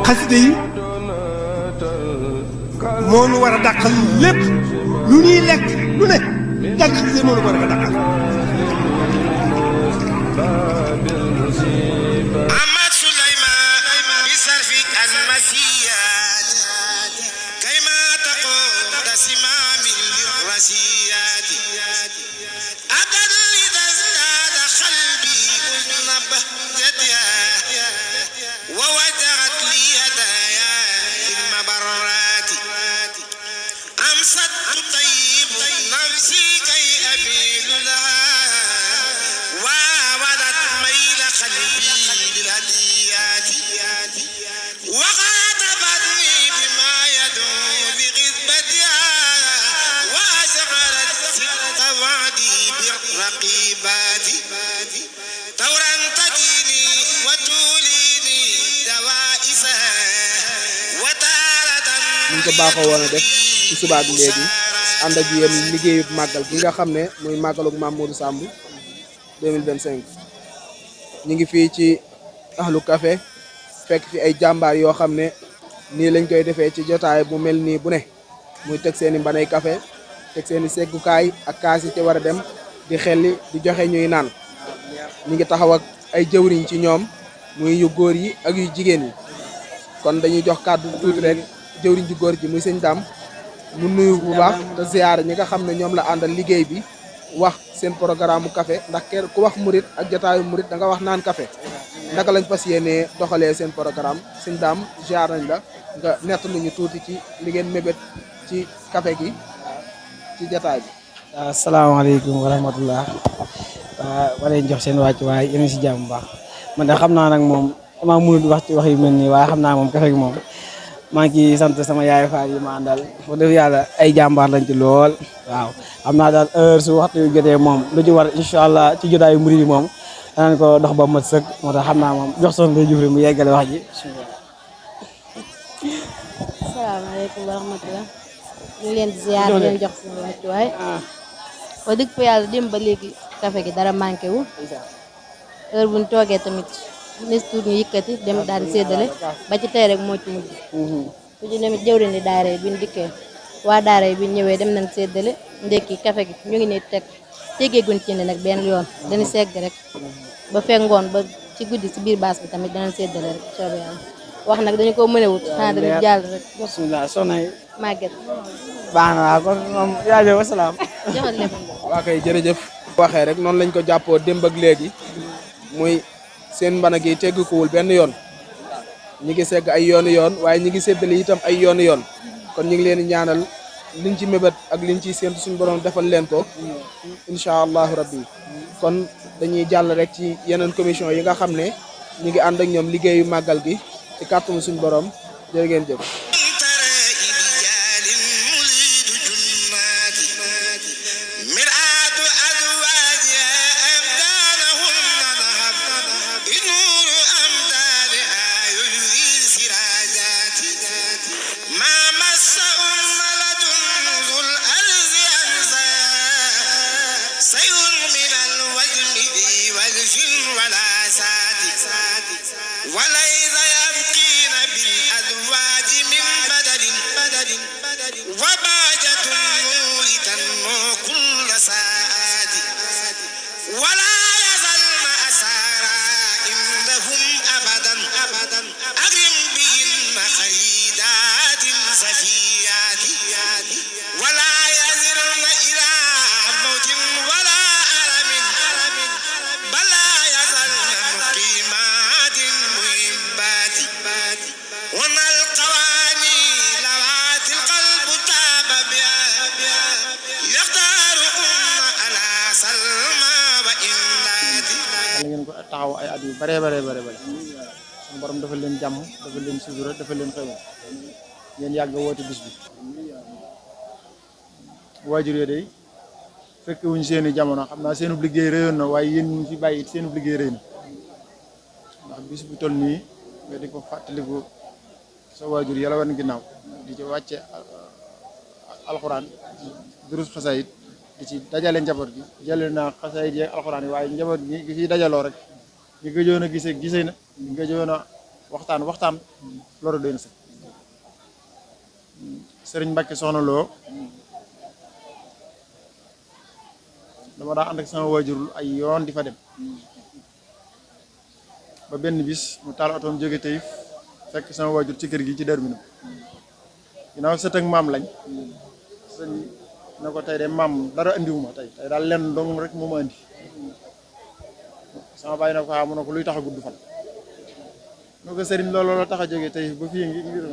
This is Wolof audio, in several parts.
xasida yi moo nu war a dàqal lépp lu ñuy lekk lu ne jàng xasida yi moo nu war a dàqal. ñu ko baaxoo woon a def ci subaak léegi ànd ak yéen liggéeyu màggal gi nga xam ne muy màggalug Mame Modou Samb 2025 ñu ngi fii ci ahlu café fekk fi ay jàmbaar yoo xam ne nii lañ koy defee ci jotaay bu mel nii bu ne muy teg seen i mbanay café teg seen i seggukaay ak kaas yi ci war a dem di xelli di joxe ñuy naan ñu ngi taxaw ak ay jëwriñ ci ñoom muy yu góor yi ak yu jigéen yi kon dañuy jox kàddu tuuti rek jëwriñ ju góor ji muy sëñ Dame mu nuyu bu baax te ziyaare ñi nga xam ne ñoom la àndal liggéey bi wax seen programme café ndax kenn ku wax murit ak jotaayu murit da nga wax naan café naka lañ fas yéenee doxalee seen programme sëñ Dame ziyaar nañ la nga nett lu ñu tuuti ci li ngeen mébét ci café gi ci jotaay bi. asalaamaaleykum wa rahmatullah wala jox seen wàcc waaye yéen si jàmm bu baax man de xam naa nag moom damaa mënul wax ci wax yu mel nii waaye xam naa moom café gi moom maa ngi ciy sant sama yaay faal yi ma àndal wax dëgg yàlla ay jàmbaar lañ ci lool waaw xam naa daal heure su waxtu yu jotee moom lu ci war incha allah ci jotaayu murid yi moom danañ ko dox ba mat sëkk moo tax xam naa moom jox soon day jufri mu yeggale wax ji. asalaamaaleykum wa rahmatulah ñu ngi leen di ziar di leen jox seen wàccuwaay wax dëgg fa yàlla dem ba léegi café gi dara manqué wu heure bu ñu toogee tamit nes tuut ñu yëkkati dem daal di séddale ba ci tey rek moo ci mujj ku ci demit jëwriñ di daara yi bi ñu dikkee waa daara yi bi ñu ñëwee dem nañ séddale ndekki café gi ñu ngi ne teg tegeeguñ ci ne nag benn yoon dañu segg rek ba fekk ngoon ba ci guddi ci biir baas bi tamit danañ séddale rek soobee yàlla wax nag dañu ko mënewut xanaa dañu jàll rek bismillah soxna yi màgget baax na waaw kon moom jaajëf wasalaam joxal lépp waa kay jërëjëf waxee rek noonu lañ ko jàppoo démb ak léegi muy seen mbana gi teggikuwul benn yoon ñi ngi segg ay yoonu yoon waaye ñi ngi séddale itam ay yoonu yoon kon ñu ngi leen di ñaanal liñ ci mébét ak liñ ciy séentu suñu borom defal leen ko incha allahu rabbi kon dañuy jàll rek ci yeneen commission yi nga xam ne ñi ngi ànd ak ñoom liggéeyu màggal gi ci kàttanu suñu borom jërë ngeen jëf. taxaw ay at yu bare suñu borom dafa leen jàmm dafa leen sutura dafa leen xewal ngeen yàgg woote bis bi waajur yi day fekk wuñ seeni jamono xam naa seenub liggéey réyoon na waaye yéen ñu fi bàyyi it seenub liggéey réy na ndax bis bu toll nii nga di ko fàttaliku sa waajur yàlla wan ginnaaw di ci wàcce alxuraan durus xasaayit di ci dajale njaboot gi jëlee naa xasaayit yi alxuraan yi waaye njaboot gi fi dajaloo rek ñi gëjoon a gisee na ñi gëjoon a waxtaan loolu doy na sax sëriñ Mbacke soxna loo dama daa ànd ak sama waajur ay yoon di fa dem ba benn bis mu taal otoom jóge Taïf fekk sama waajur ci kër gi ci Darou Minam ginnaaw sët ak maam lañ sëñ ne ko tey de maam dara andiwuma tey daal lenn dong rek moo ma andi sama bàyyi na ko mu ne ko luy tax a gudd fan mu ko sëriñ loolu la tax a jóge Taïf ba fii ngir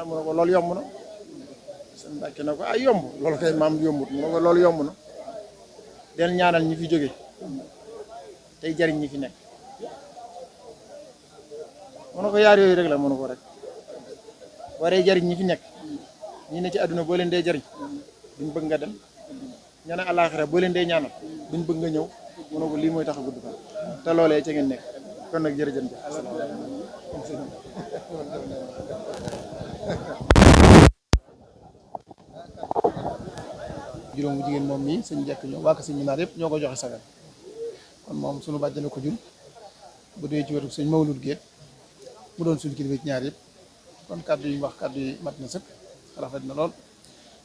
mu ne ko loolu yomb na sëñ Mbàkke na ko ay yomb loolu kay maam yombut mu ne ko loolu yomb na del ñaanal ñi fi jóge tey jariñ ñi fi nekk mu ne ko yaar yooyu rek la mu ne ko rek boo dee jariñ ñi fi nekk ñi ne ci àdduna boo leen dee jariñ duñ bëgg nga dem ña ne àllaaxira boo leen dee ñaanal duñ bëgg nga ñëw mu ne ko lii mooy tax a gudd fan te loolee ca ngeen nekk kon nag jërëjëf. juróom bu jigéen moom mii sëñ jekk ñoo waa ko sëñ Minaar yëpp ñoo ko joxe sagal kon moom sunu bàjjana ko jur bu dee ci wetu sëñ Mawlud Géet mu doon suñu kilifa ci ñaar yëpp kon kàddu yi wax kàddu yi mat na sëkk rafet na lool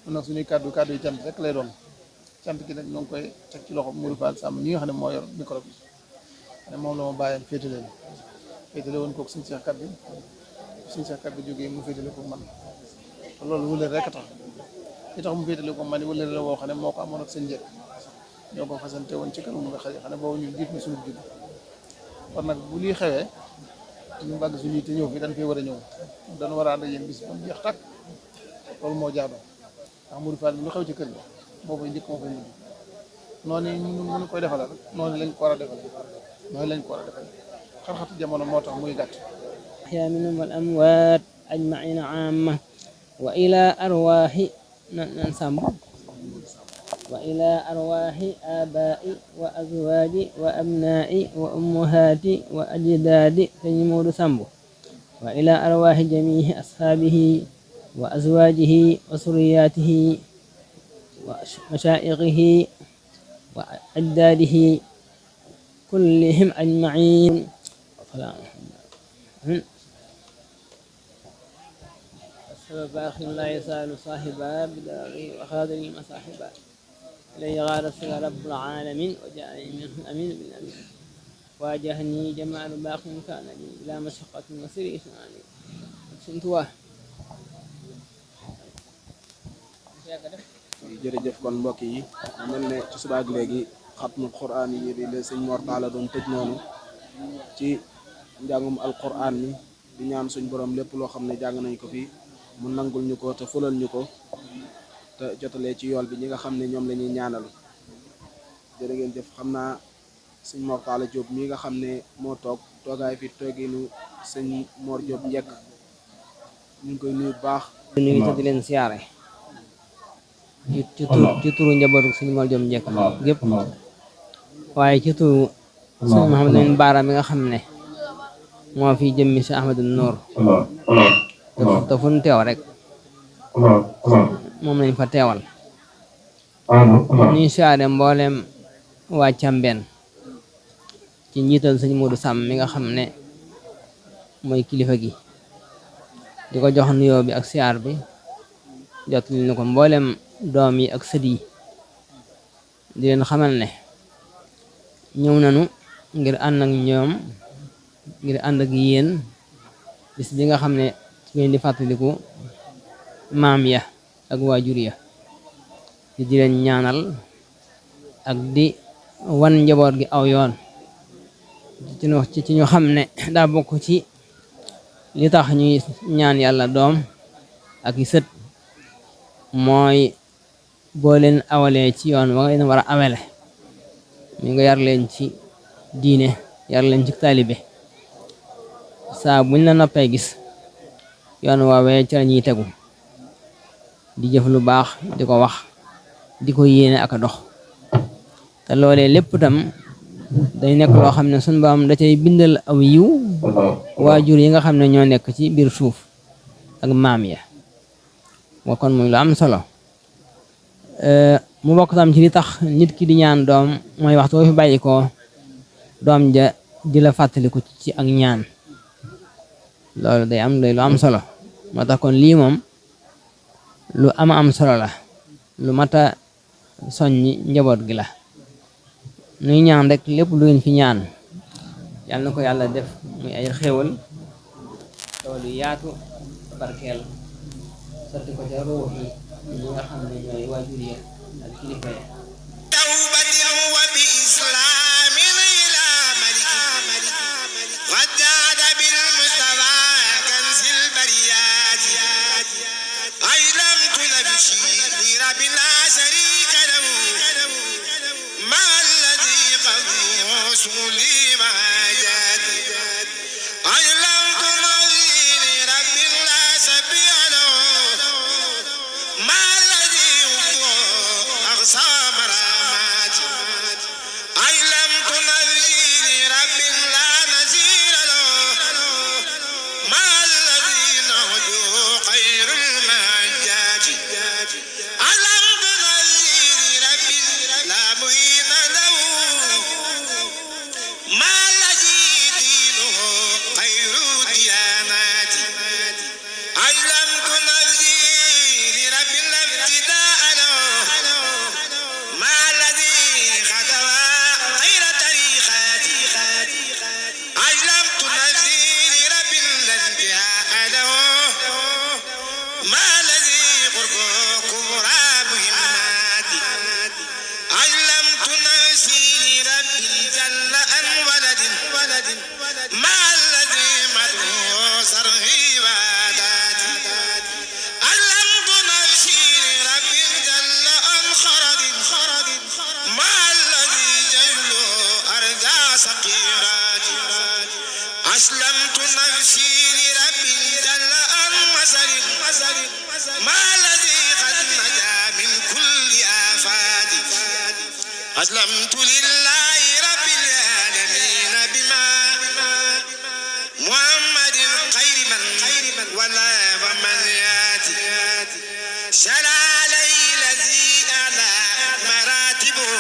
mun nag suñuy kàddu yi cant rek lay doon cant gi nag ñoo ngi koy teg ci loxo Mourou Fall Samb ñi nga xam ne moo yor micro bi ne moom la ma bàyyam féetale woon kooku suñu seex kat bi jógee mu féetale ko man loolu wëleel rek a tax li tax mu féetale ko man wëleel la woo xam ne moo ko amoon ak seen njëkk ñoo ko fasante woon ci kanam nga xam ne boobu ñu jiit na suñu judd kon nag bu lii xewee ñu bàgg suñuy te ñëw fi dañ fee war a ñëw dañu war a ànd ak yéen bis ba mu jeex tàkk loolu moo jaadu ndax Mourou Fall bi lu xew ci kër gi boobu njëkk moo koy mujj noonu ñu koy defal rek noonu lañ ko war a defal xar-xatu jamono moo tax muy gàtt أحيا منهم والأموات أجمعين عامة وإلى أرواح ننسم وإلى أرواح آبائي وأزواجي وأبنائي وأمهاتي وأجدادي فيمور سمبو وإلى أرواح جميع أصحابه وأزواجه وسرياته ومشائقه وأجداده كلهم أجمعين السبب باخ لا يزال صاحبا بداره وخاذل المصاحبا إلي غار السر رب العالمين وجاءني منه الأمين بالأمين واجهني جمال باق كان لي بلا مشقة وسر إسماعيل سنتواه jërëjëf kon mbokk yi mel ne ci suba ak léegi xatmul quraan yi di la sëñ Mor Talla doon tëj noonu ci njàngum alquran mi di ñaan suñ borom lépp loo xam ne jàng nañ ko fi mu nangul ñu ko te fulal ñu ko te jotalee ci yool bi ñi nga xam ne ñoom la ñuy ñaanal jërë ngeen jëf xam naa sëñ Mor Talla Diop mii nga xam ne moo toog toogaay fi tooginu sëñ Mor Diop njëkk ñu ngi koy nuyu bu baax di nuyu te di leen siyaare ci turu njabootu sëñ Mor Diop njëkk gépp waaye ci turu sëñ Mouhamadou Baara mi nga xam ne moo fi jëmmi si Ahmadou Nour te fu ñu teew rek moom lañ fa teewal ñuy siyaare mboolem waa Càmbeen ci njiital sëñ Modou Samb mi nga xam ne mooy kilifa gi di ko jox nuyoo bi ak siyaar bi jot li ni ko mboolem doom yi ak sët yi di leen xamal ne ñëw nañu ngir ànd ak ñoom ngir ànd ak yéen bis bi nga xam ne ci ngeen di fàttaliku maam ya ak waajur ya di leen ñaanal ak di wan njaboot gi aw yoon ci ñu xam ne daa bokk ci li tax ñuy ñaan yàlla doom ak i sët mooy boo leen awalee ci yoon wa nga leen war a awele mi nga yar leen ci diine yar leen ci taalibe saa buñ la noppee gis yoon woowee ci la ñuy tegu di jëf lu baax di ko wax di ko yéene ak a dox te loolee lépp tam day nekk loo xam ne suñu Boroom da cay bindal aw yiw waajur yi nga xam ne ñoo nekk ci biir suuf ak maam ya wa kon muy lu am solo mu bokk tam ci li tax nit ki di ñaan doom mooy waxtu boo fi bàyyi ko doom ja di la fàttaliku ci ak ñaan loolu day lu am solo moo tax kon lii moom lu am solo la lu mata soññi njaboot gi la nuy ñaan rek lépp lu ngeen fi ñaan yàlla na ko yàlla def muy ay xéewal tool yu yaatu barkeel sotti ko ca ruux yi ñi nga xam ne ñooy waajur yi ak kilifa yi أسلمت نفسي لرب جل عن مثل ما الذي قد نجا من كل آفات أسلمت لله رب العالمين بما محمد خير من ولا ومن ياتي سلا علي الذي أعلى مراتبه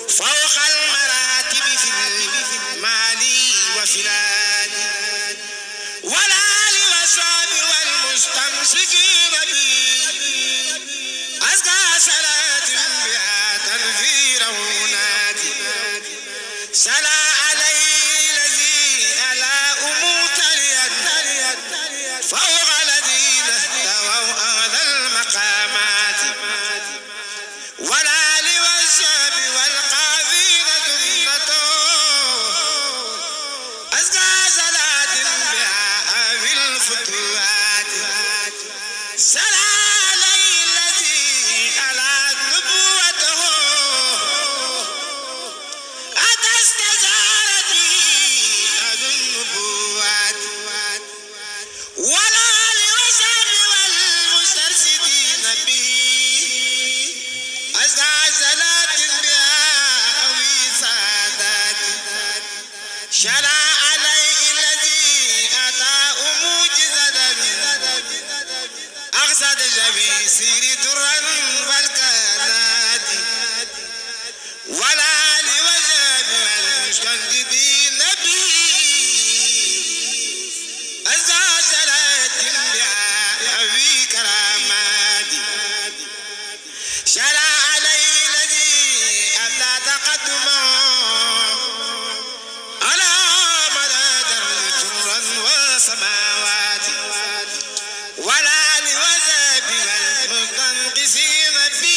فوق المراتب في المال وفي الآل والآل والصحب والمستمسكين به أزكى صلاة بها تنفير ونادي سلا علي الذي ألا أموتليا فوق الذين استووا أعلى المقامات والآل والصحب والقافين جنته أزكى صلاة بها في الفتوات سلا علي الذي ألا نبوته أتى استزارتي أذو النبوات والآل والصحب والمسترشدين به أزكى صلاة بها في سادات شرع علي الذي أتى موجزة أقصد جميع سير درا والكنات والآل والصحب والمستنجدين به أزكى صلاة بها في كرامات شرع علي الذي أبدى تقدمه على مدى جرا وسماوات والآل والصحب والمستنقسين به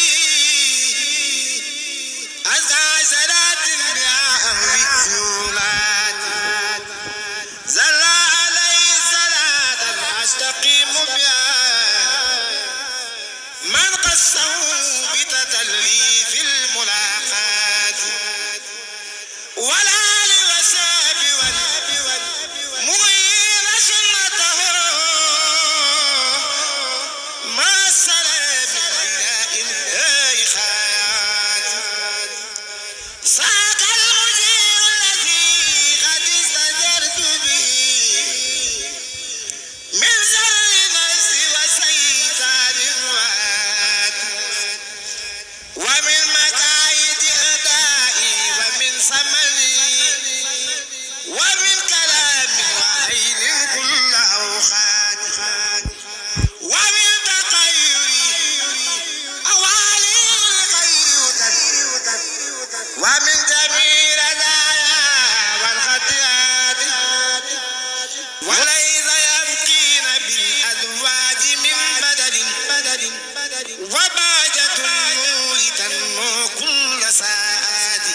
وباجة النور تنمو كل ساعات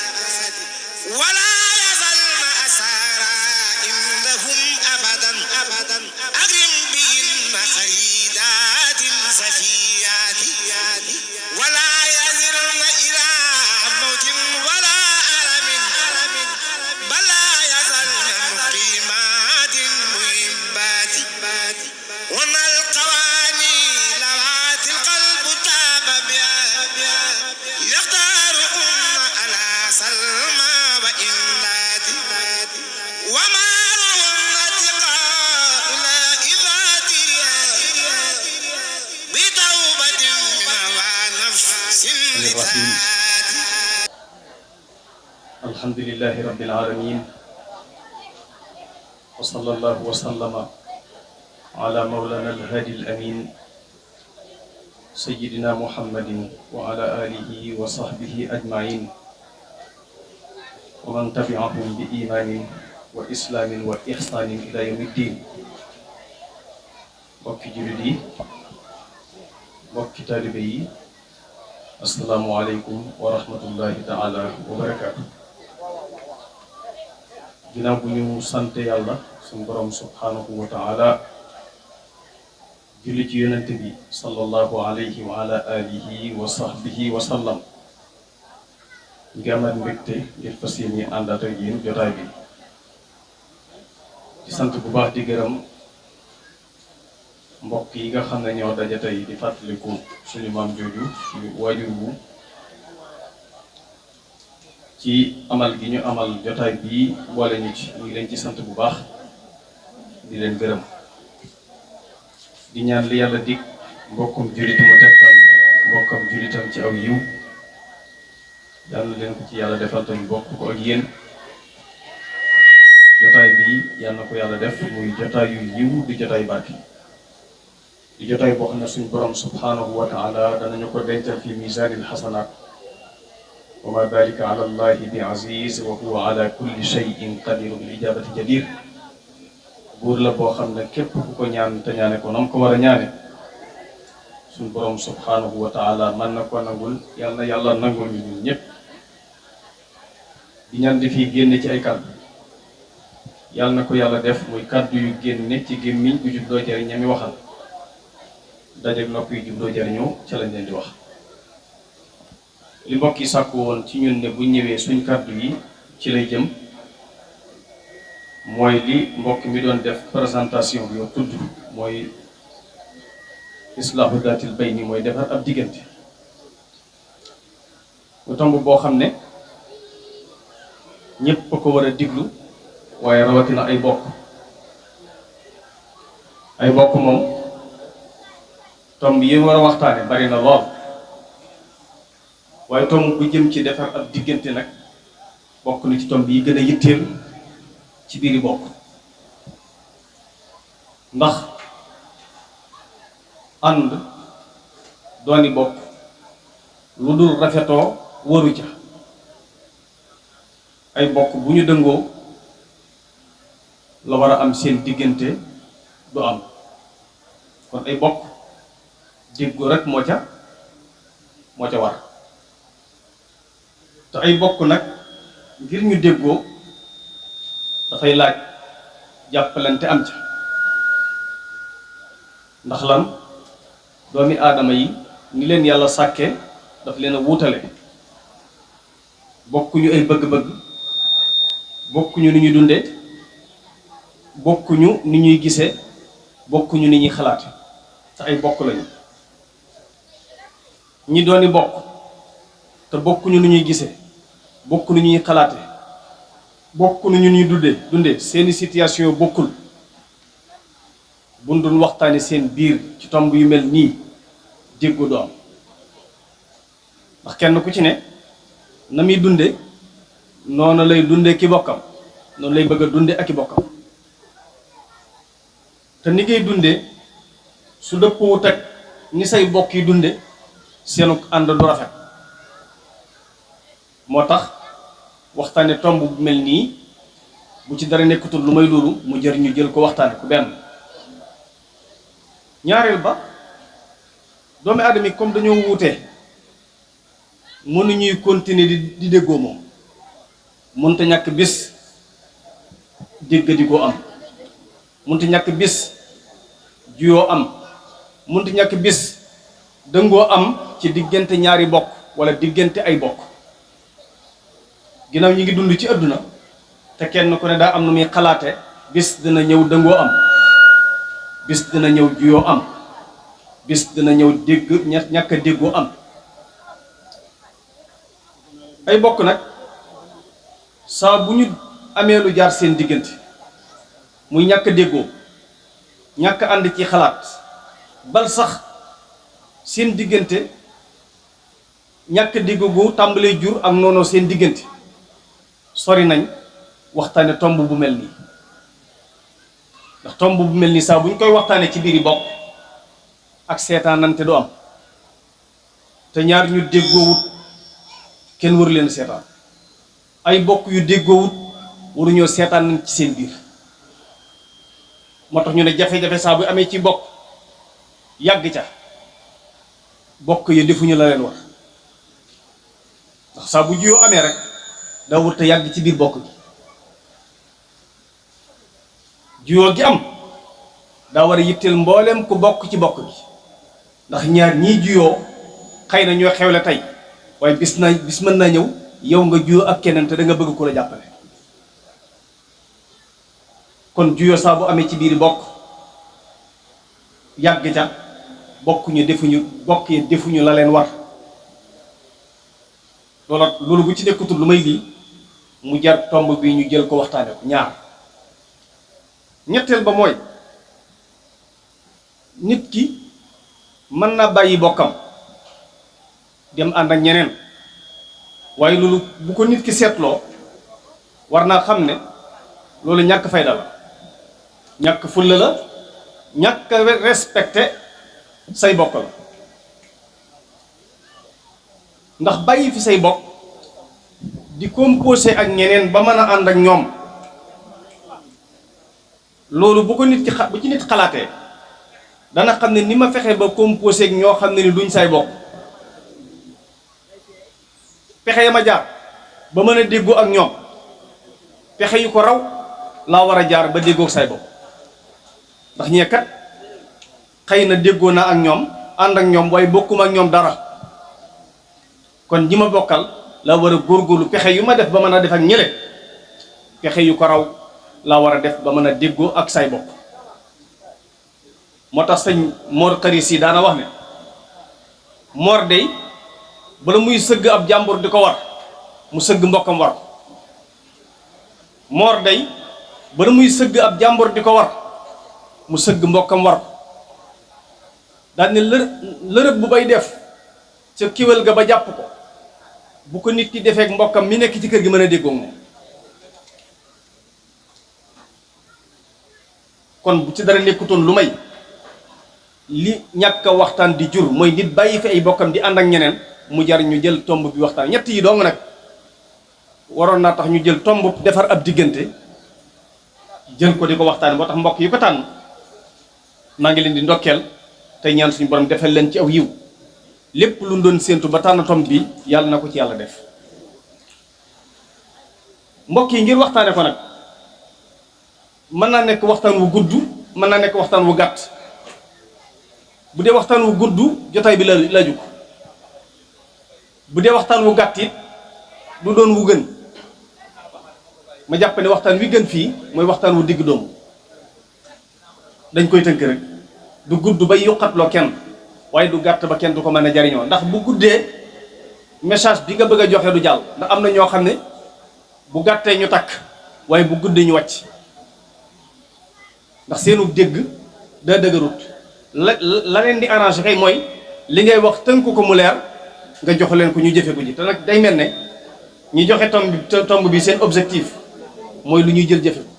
ولا يزلن أسارى عندهم أبدا أكرم بهن خريدات سفيات ولا يزرن إلى موت ولا ألم بل لا يزلن مقيمات محبات وما القواني لوات القلب تاب بها يختار على سلمى وإملات وما رهن اتقاء لا إذات بتوبة ونفس لذات. الحمد لله رب العالمين وصلى الله وسلم على مولانا الهادي الأمين سيدنا محمد وعلى آله وصحبه أجمعين ومن تبعهم بإيمان وإسلام وإحسان إلى يوم الدين. mbokki jullit yi mbokki taalibe yi assalaamu aleykum wa rahmatullahi taala wa barakaatu. ginnaaw bu ñu sante yàlla suñu borom subhanahu wa taala julli ci yonente bi sallallahu alayhi wa ala alihi wa sahbihi wa sallam ngi amaat mbégte ngir fas yéene àndaat ak yéen jotaay bi di sant bu baax di gërëm mbokk yi nga xam ne ñoo daje tey di fàttaliku suñu maam jooju suñu waajur wu ci amal gi ñu amal jotaay bii boole ñu ci ñu ngi leen ci sant bu baax di leen gërëm di ñaan li yàlla dig mbokkum jullit mu tegtal mbokkam jullitam ci aw yiw yàlla leen ko ci yàlla defal tamit bokk ko ak yéen jotaay bii yàlla na ko yàlla def muy jotaay yu yiw di jotaay barki di jotaay boo xam ne suñu borom subhanahu wa taala danañu ko dencal fi misanil xasanaat wa ma dalika ala allahi bi aziz wa huwa ala kulli shay'in qadir bil ijabati jadir. buur la boo xam ne képp ku ko ñaan te ñaane ko nam ko war a ñaane suñu borom subhanahu wa taala mën na ko nangul yàlla na yàlla nangul ñu ñun ñëpp. di ñaan di fii génne ci ay kàddu yàlla na ko yàlla def muy kàddu yu génne ci gémmiñ gu juddoo jariñ ñami waxal dajeeg nopp yu juddoo jariñoo ca lañ leen di wax. li mbokk yi sàkku woon ci ñun ne bu ñëwee suñ kàddu yi ci lay jëm mooy li mbokk mi doon def présentation bi yow tudd mooy islaahu daatil bayni mooy defar ab diggante mu tomb boo xam ne ñépp a ko war a diglu waaye rawatina ay bokk moom tomb yi war a waxtaane bari na lool waaye tomb bu jëm ci defar ab diggante nag bokk na ci tomb yi gën a yitteel ci biiri bokk ndax ànd dooni bokk lu dul rafetoo waru ca ay bokk bu ñu dëngoo la war a am seen diggante du am kon ay bokk déggoo rek moo ca war te ay bokk nag ngir ñu déggoo dafay laaj jàppalante am ca ndax lan doomi aadama yi ni leen yàlla sàkke daf leen a wuutale bokkuñu ay bëgg-bëgg bokkuñu ni ñuy dunde bokkuñu ni ñuy gisee bokkuñu ni ñuy xalaate te ay bokk lañu ñi dooni bokk te bokkuñu ni ñuy gisee bokku ni ñuy xalaate bokku ni ñuy dunde seeni situation bokkul buñ doon waxtaane seen biir ci tomb yu mel nii déggu doom ndax kenn ku ci ne na muy dunde noonu lay dunde ki bokkam noonu lay bëgg a dunde ak i bokkam te ni ngay dunde su dëppoo teg ni say bokk yi dunde seenu ànd du rafet moo tax waxtaane tomb bu mel nii bu ci dara nekkatul lu may loolu mu jër ñu jël ko waxtaane ku benn ñaareel ba doomi aadama yi comme dañoo wuute mënuñuy continuer di déggoo moom mënta ñàkk bis dégg di ko am mënta ñàkk bis juyoo am mënta ñàkk bis dëngoo am ci diggante ñaari bokk wala diggante ay bokk ginnaaw ñi ngi dund ci àdduna te kenn ku ne daa am nu muy xalaate bis dina ñëw dëngoo am bis dina ñëw juyoo am bis dina ñëw dégg ñàkk a déggoo am ay bokk nag saa bu ñu amee lu jaar seen diggante muy ñàkk a déggoo ñàkk ànd ci xalaat bal sax seen diggante ñàkk a déggoo gu tàmbalee jur ak noonu seen diggante sori nañ waxtaane tomb bu mel nii ndax tomb bu mel nii saa bu ñu koy waxtaane ci biiri bokk ak seetaanante du am te ñaar ñu déggoowut kenn waru leen seetaan ay bokk yu déggoowut waruñoo seetaan nañ ci seen biir moo tax ñu ne jafe-jafe saa bu amee ci bokk yàgg ca bokk yi defuñu la leen war ndax saa bu juyoo amee rek daa wër te yàgg ci biir bokk gi juyoo gi am daa war a yitteel mbooleem ku bokk ci bokk gi ndax ñaar ñii juyoo xëy na ñoo xewle tey waaye bis mën naa ñëw yow nga juyoo ak keneen te da nga bëgg ku la jàppale kon juyoo saa bu amee ci biir bokk yàgg ca bokk yi defuñu la leen war loolu bu ci nekkutul lu may lii mu jar tomb bi ñu jël ko waxtaane ko ñaar ñetteel ba mooy nit ki mën naa bàyyi bokkam dem ànd ak ñeneen waaye loolu bu ko nit ki seetloo war naa xam ne loolu ñàkk fayda la ñàkk fulla la ñàkk respecté say bokk la ndax bàyyi fi say bokk di composé ak ñeneen ba mën a ànd ak ñoom loolu bu ci nit xalaatee dana xam ne ni ma fexe ba composé ak ñoo xam ne ni duñ say bokk pexe ya ma jaar ba mën a déggoo ak ñoom pexe yu ko raw laa war a jaar ba déggoo ak say bokk ndax ñee kat xëy na déggoo naa ak ñoom ànd ak ñoom waaye bokkuma ak ñoom dara kon ñi ma bokkal laa war a góorgóorlu pexe yu ma def ba mën a def ak ñële pexe yu ko raw laa war a def ba mën a déggoo ak say bokk moo tax sëñ Mor Xaris yi daana wax ne Mor dey bala muy sëgg ab jàmbur di ko war mu sëgg mbokkam war ko Mor dey bala muy sëgg ab jàmbur di ko war mu sëgg mbokkam war ko daal ne lërëb bu bay def ca kiwal ga ba jàpp ko bu ko nit ki defeek mbokkam mi nekk ci kër gi mën a déggoo moom kon bu ci dara nekkutoon lu may li ñàkk a waxtaan di jur mooy nit bàyyi fi ay bokkam di ànd ak ñeneen mu jar ñu jël tomb bi waxtaan ñett yi dong nag waroon naa tax ñu jël tomb defar ab diggante jël ko di ko waxtaan moo tax mbokk yi ko tànn maa ngi leen di ndokkeel tey ñaan suñu borom defal leen ci aw yiw lépp lu doon séentu ba tànn tomb bi yàlla na ko ci yàlla def mbokk yi ngir waxtaane ko nag mën naa nekk waxtaan wu gudd mën naa nekk waxtaan wu gàtt bu dee waxtaan wu gudd jotaay bi la juk bu dee waxtaan wu gàtt it du doon wu gën ma jàpp ne waxtaan wi gën fii mooy waxtaan wu digg doomu dañ koy tënk rek du gudd ba yokkatloo kenn waaye du gàtt ba kenn du ko mën a jariñoo ndax bu guddee message bi nga bëgg a joxe du jàll ndax am na ñoo xam ne bu gàttee ñu takk waaye bu guddee ñu wàcc ndax seenu dégg daa dëgërut la leen di arrangé kay mooy li ngay wax tënk ko mu leer nga jox leen ko ñu jëfe ko ji te nag day mel ne ñi joxe tomb bi seen objectif mooy lu ñuy jël jëfe ko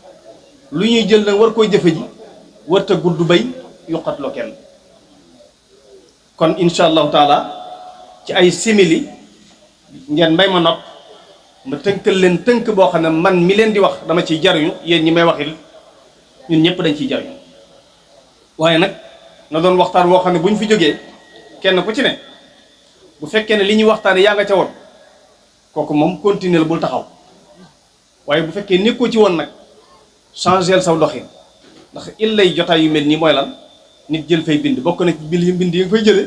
lu ñuy jël nag war koy jëfe ji warta gudd bay yokkatloo kenn kon insha allahu taala ci ay simili ngeen may ma nopp ma tënkal leen tënk boo xam ne man mi leen di wax dama ciy jariñu yéen ñi may waxil ñun ñëpp dañ ciy jariñu waaye nag na doon waxtaan woo xam ne bu ñu fi jógee kenn ku ci ne bu fekkee ne li ñuy waxtaane yaa nga ca woon kooku moom continuer bul taxaw waaye bu fekkee nekkoo ci woon nag changer saw doxin ndax illay jotaay yu mel nii mooy lan nit jël fay bind bokk na ci bind yi nga fay jële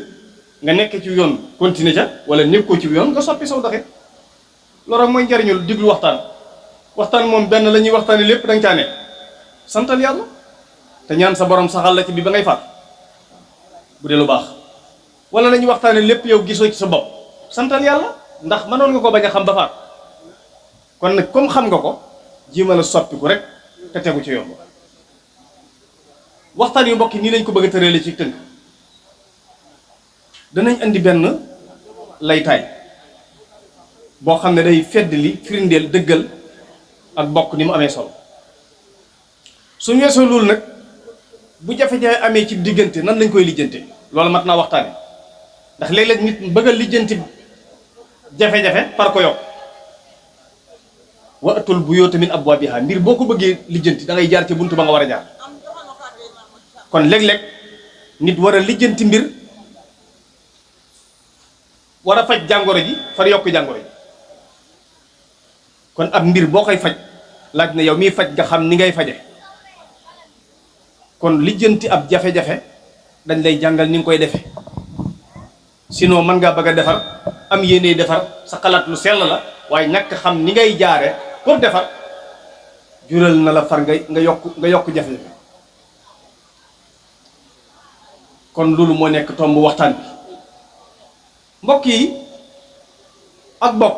nga nekk ci yoon continuer ca wala nekkoo ci yoon nga soppi saw doxin loolu mooy njariñul diglu waxtaan moom benn la ñuy waxtaane lépp da nga caa nekk santal yàlla te ñaan sa borom saxal la ci bi ba ngay faat bu dee lu baax wala la ñuy waxtaane lépp yow gisoo ci sa bopp santal yàlla ndax mënoon nga ko bañ a xam ba faat kon nag comme xam nga ko jéemal a soppiku rek te tegu ci yoon waxtaan yu mbokk yi nii lañ ko bëgg a tëreele ci tënk danañ andi benn laytaay boo xam ne day fedd li firindeel dëggal ak bokk ni mu amee solo suñu weesoo loolu nag bu jafe-jafe amee ci diggante nan lañ koy lijjante loolu mat naa waxtaane ndax léeg-léeg nit bëgg a lijjanti jafe-jafe par ko yokk wa atul bu yoo tamit abwaabiha mbir boo ko bëggee lijjanti da ngay jaar ci buntu ba nga war a jaar kon léeg-léeg nit war a lijjanti mbir war a faj jàngoro ji far yokk jàngoro ji kon ab mbir boo koy faj laaj na yow miy faj nga xam ni ngay faje kon lijjanti ab jafe-jafe dañ lay jàngal ni nga koy defe sinon mën ngaa bëgg a defar am yéene defar sa xalaat lu sell la waaye ñàkk xam ni ngay jaare pour defar jural na la far nga yokk jafe-jafe kon loolu moo nekk tomb waxtaan bi mbokk yi ak bopp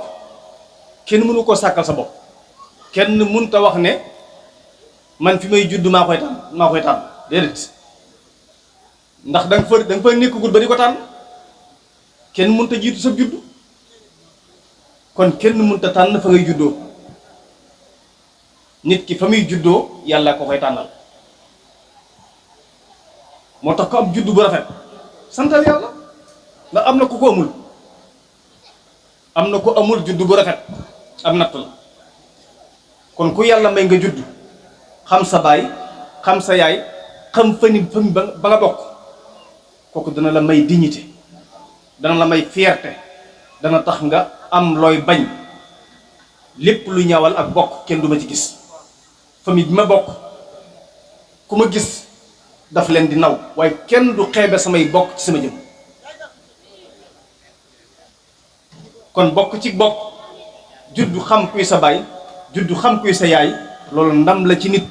kenn mënu koo sàkkal sa bopp kenn mënta wax ne man fi may judd maa koy tànn déedéet ndax da nga fa nekkagul ba di ko tànn kenn mënta jiitu sa judd kon kenn mënta tànn fa ngay juddoo nit ki fa muy juddoo yàlla ko koy tànnal moo tax ko am juddu bu rafet santal yàlla ndax am na ku ko amul am na ko amul juddu bu rafet am natt la kon ku yàlla may nga judd xam sa baay xam sa yaay xam fani ba nga bokk kooku dana la may dignité dana la may fierté dana tax nga am looy bañ lépp lu ñaawal ak bokk kenn du ma ci gis famille bi ma bokk ku ma gis daf leen di naw waaye kenn du xeebe samay bokk ci sama jëm kon bokk ci bokk juddu xam kuy sa baay juddu xam kuy sa yaay loolu ndam la ci nit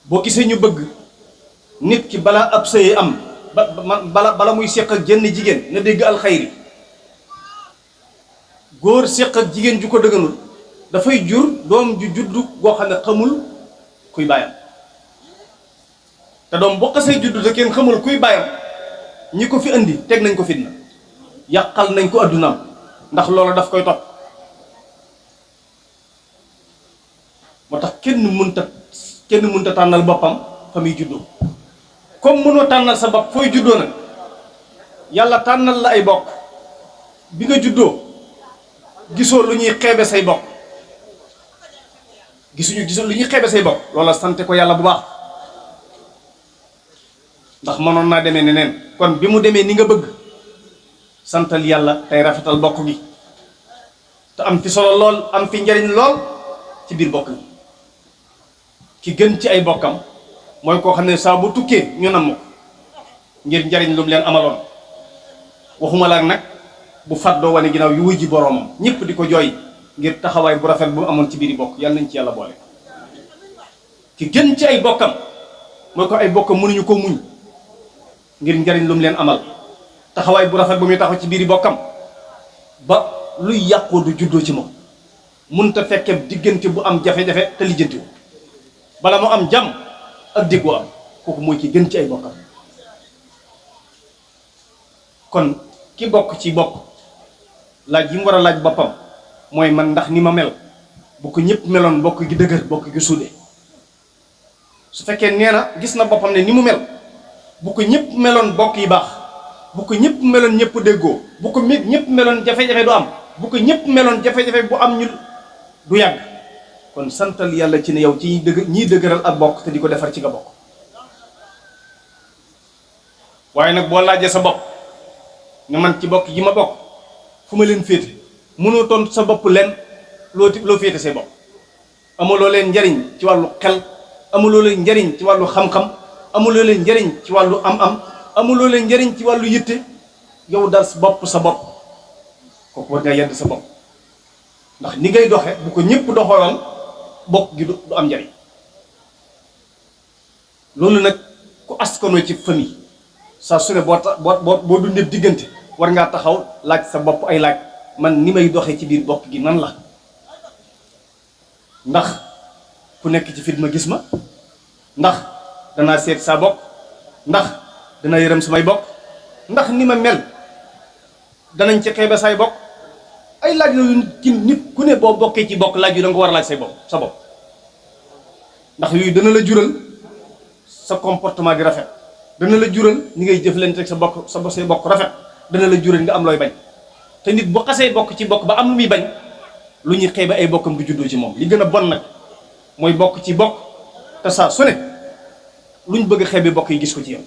boo gisee ñu bëgg nit ki balaa ab sëy am bala muy séq ak jenn jigéen na dégg alxayri góor séq ak jigéen ju ko dëgganul dafay jur doom ju juddu goo xam ne xamul kuy baayam te doom boo xasee juddu te kenn xamul kuy baayam ñi ko fi indi teg nañ ko fitna yàqal nañ ko addunaam ndax loolu daf koy topp moo tax kenn mënta tànnal boppam fa muy juddoo comme mënoo tànnal sa bopp fooy juddoo nag yàlla tànnal la ay bokk bi nga juddoo gisoo lu ñuy xeebe say bokk gisoo lu ñuy xeebe say bokk loola sante ko yàlla bu baax ndax mënoon naa demee neneen kon bi mu demee ni nga bëgg santal yàlla tey rafetal bokk gi te am fi solo lool am fi njariñ lool ci biir bokk gi ki gën ci ay bokkam mooy koo xam ne saa bu tukkee ñu nam ko ngir njariñ lu mu leen amaloon waxuma la nag bu fàddoo wane ginnaaw yu wuy ji boroomam ñëpp di ko jooy ngir taxawaay bu rafet bu mu amoon ci biir bokk yàlla nañ ci yàlla boole ki gën ci ay bokkam mooy ko ay bokkam mënuñu ko muñ ngir njariñ lu mu leen amal taxawaay bu rafet bu muy taxaw ci biir bokkam ba luy yàqoo du juddoo ci moom munta fekke diggante bu am jafe-jafe te lijjanti wu bala mu am jàmm ak déggoo am kooku mooy ki gën ci ay bokkam kon ki bokk ci bokk laaj yi mu war a laaj boppam mooy man ndax ni ma mel bu ko ñëpp meloon bokk gi dëgër bokk gi suude su fekkee nee na gis na boppam ne ni mu mel bu ko ñëpp meloon bokk yi baax bu ko ñëpp meloon ñëpp déggoo bu ko ñëpp meloon jafe-jafe du am bu ko ñëpp meloon jafe-jafe bu am ñu du yàgg kon santal yàlla ci ne yow ci ñiy dëgëral ak bokk te di ko defar ci nga bokk waaye nag boo laajee sa bopp ne man ci bokk gi ma bokk fu ma leen féete mënoo tontu sa bopp leen loo féete say bopp amuloo leen njariñ ci wàllu xel amuloo leen njariñ ci wàllu xam-xam amuloo leen njariñ ci wàllu am-am amuloo leen njariñ ci wàllu yitte yow dal sa bopp kooku war nga yedd sa bopp ndax ni ngay doxe bu ko ñëpp doxaloon bokk gi du am njariñ loolu nag ku askanoo ci famille saa su ne boo dundee diggante war ngaa taxaw laaj sa bopp ay laaj man ni may doxee ci biir bokk gi nan la ndax ku nekk ci fit ma gis ma ndax danaa seet saa bokk ndax dana yërëm samay bokk ndax ni ma mel danañ ci xeebe say bokk ay laaj la yu ci nit ku ne boo bokkee ci bokk laaj yu da nga ko war a laaj say bopp sa bopp ndax yooyu dana la jural sa comportement di rafet dana la jural ni ngay jëflante ak say bokk rafet dana la jural nga am looy bañ te nit bu xasee bokk ci bokk ba am lu muy bañ lu ñuy xeebe ay bokkam du juddoo ci moom li gën a bon nag mooy bokk ci bokk te saa su ne luñ bëgg a xeebe bokk yi gis ko ci yow